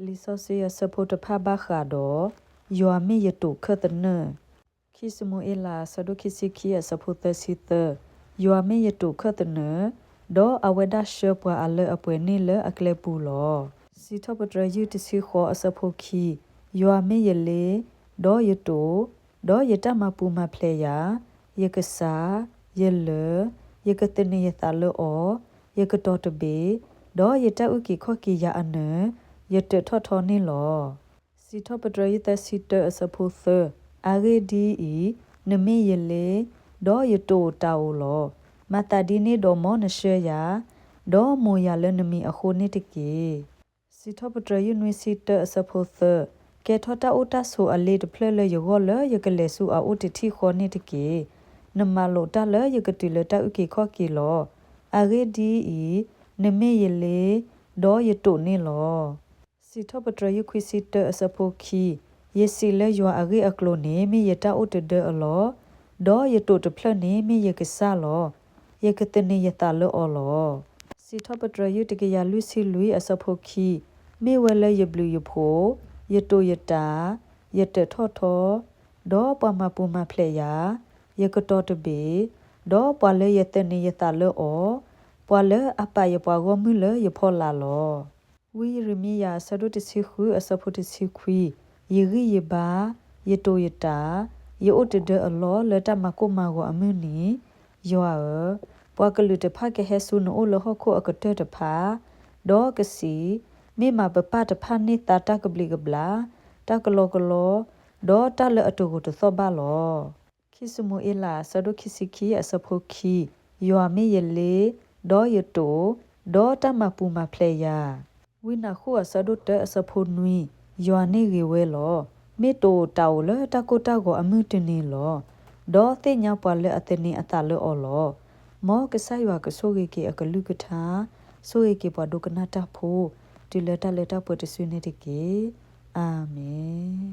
လံာ်စီဆှံအဆၢဖိတဖၣ်ဘၣ်ဃးဒီး ယွၤမ့ၢ်ယတိာ်ခၢၣ်သနၢၣ်. ခံၡမူၤအ့လး အဆၢဒိၣ်ခံဆံခံ အဆၢဖိသၢဆံသၢ, ယွၤမ့ၢ်ယတိာ်ခၢၣ်သနၢၣ်, ဒီးအဝဲဒၣ်ဆှၢပှၤအလၢအပှဲၤန့ၣ်လၢအကျဲပူၤလီၤ. စံးထီၣ်ပတြၢၤ ယုၢ်တဆံဃိး အဆၢဖိခံ, ယွၤမ့ၢ်ယလ့, ဒီးယတိာ်, ဒီးယတၢ်မၤပူၤမၤဖျဲးယၤ, ယကစၢ်, ယလၢၢ်, ယကသန့ၤယသးလၢအီၤ, ယကတီၤတဘ့ၣ်, ဒီးယတၢ်အုၣ်က့ၤခီၣ်က့ၤယၤအနၢၤ, ယတၢးထီၣ်ထီန့ၣ်လီၤ. စံးထီၣ်ပတြၢၤ ယုၢ်သၢဆံတၢ အဆၢဖိသၢ, အဂ့ၢ်ဒ်အံၤ, နမ့ၢ်ယလ့, ဒီးယတိာ်တၢ်အိၣ်လီၤ. မၤသးဒ်န့ၣ်ဒီးမ်နဆှၢယၤ, ဒီးမိၢ်ယၤလၢနမံၤအဃိန့ၣ်တက့ၢ်. စံးထီၣ်ပတြၢၤ ယုၢ်နွံဆံတၢ အဆၢဖိသၢ, ကဲထီၣ်တၢ်အိၣ်တၢ်ဆိးအလ့တဖျၢၣ်လၢယဂီၢ်လၢယကလဲၤဆူအအိၣ်တထံၣ်ဃီန့ၣ်တက့ၢ်. နမၤလိာ်တၢ်လၢယကတုၤလၢတၢ်အုၣ်က့ၤခီၣ်က့ၤလီၤ. အဂ့ၢ်ဒ်အံၤ, နမ့ၢ်ယလ့, ဒီးယတိာ်န့ၣ်လီၤ. စံးထီၣ်ပတြၢၤ ယုၢ်ခွံဆံတၢ အဆၢဖိခံ, ယစံးလၢယွၤအဂ့ၢ်အကျိၤန့ၣ် မ့ၢ်ယတၢ်အိၣ်တဒၢအလီၢ်, ဒီးယတိာ်တဖျၢၣ်န့ၣ် မ့ၢ်ယကစၢ်လီၤ. ယကသန့ၤယသးလၢအီၤလီၤ. စံးထီၣ်ပတြၢၤ ယုၢ်တကယၤလွံၢ်ဆံလွံၢ် အဆၢဖိခံ, မ့ၢ်ဝဲလၢယဘျုးယဖှိၣ်, ယတိာ်ယတၢ်, ယတၢးထီၣ်ထီ, ဒီးပှၤမၤပူၤမၤဖျဲးယၤ, ယကတီၤတဘ့ၣ်, ဒီးပှၤလၢယသန့ၤယသးလၢအီၤ, ပှၤလၢအပာ်ယပှၤဂီၢ်မုၢ်လၢယဖီလာ်လီၤ. ဝံယံးရမံယၤ အဆၢဒိၣ်တဆံဃု အဆၢဖိတဆံခွံ, ယဂံၢ်ယဘါ, ယတိာ်ယတၢ်, ယအိၣ်တဒၢအလီၢ်လၢတၢ်မၤကိၢ်မၤဂီၤအမုၢ်နံၤ, ယွၤဧၢ, ပှၤကလုာ်တဖၣ်ကဟဲဆူနအိၣ်လၢဟီၣ်ခိၣ်အကတၢၢ်တဖၣ်, ဒီးကစံး, မ့ၢ်မးပပၢ်တဖၣ်န့ၢ်သါတၢ်ကဘျံးကဘျၣ်, တၢ်ကလီကလီ, ဒီးတၢ်လၢအတဂိာ်တသီၣ်ဘၣ်လီၤ. ခံၡမူၤအ့လး အဆၢဒိၣ်ခံဆံခံ အဆၢဖိခံ, ယွၤမ့ၢ်ယလ့, ဒီးယတိာ်, ဒီးတၢ်မၤပူၤမၤဖျဲးယၤ. ဝံနၤဃု အဆၢဒိၣ်တၢ အဆၢဖိနွံ, ယွၤန့ၣ်ဂ့ၤဝဲလီၤ. မ့ၢ်တအိၣ်တၢ်အိၣ်လၢတၢ်ကိၢ်တၢ်ဂီၤအမုၢ်တနံၤလီၤ. ဒီးသ့ၣ်ညါပှၤလၢအသန့ၤအသးလၢအီၤလီၤ. မ်ကစၢ်ယွၤကဆိၣ်ဂ့ၤက့ၤအကလုၢ်ကထါ, ဆိၣ်ဂ့ၤက့ၤပှၤဒိကနၣ်တၢ်ဖိ, တုၤလၢတၢ်လၢတၢ်ပှဲၤတစုန့ၣ်တက့ၢ်. အၤမ့ၣ်.